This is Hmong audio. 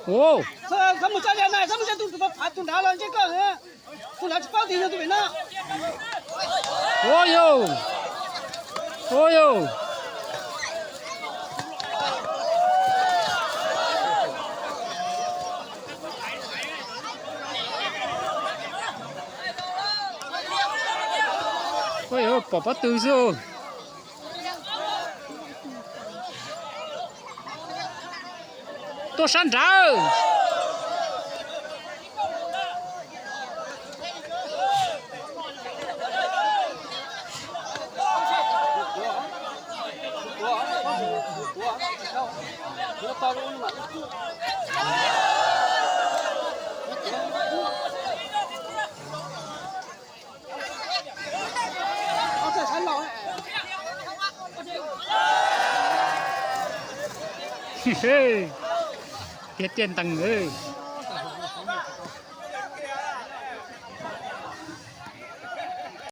Ua, txhob mus txog li na, txhob mus txog tus, tus nrad los ntshe koj, tus nrad tsis paub tias yog tus pem no. Ua yau, ua yau. Ua yau, pom pob tw xwb. Tuaj sab nrad. Tiag tiag ntees.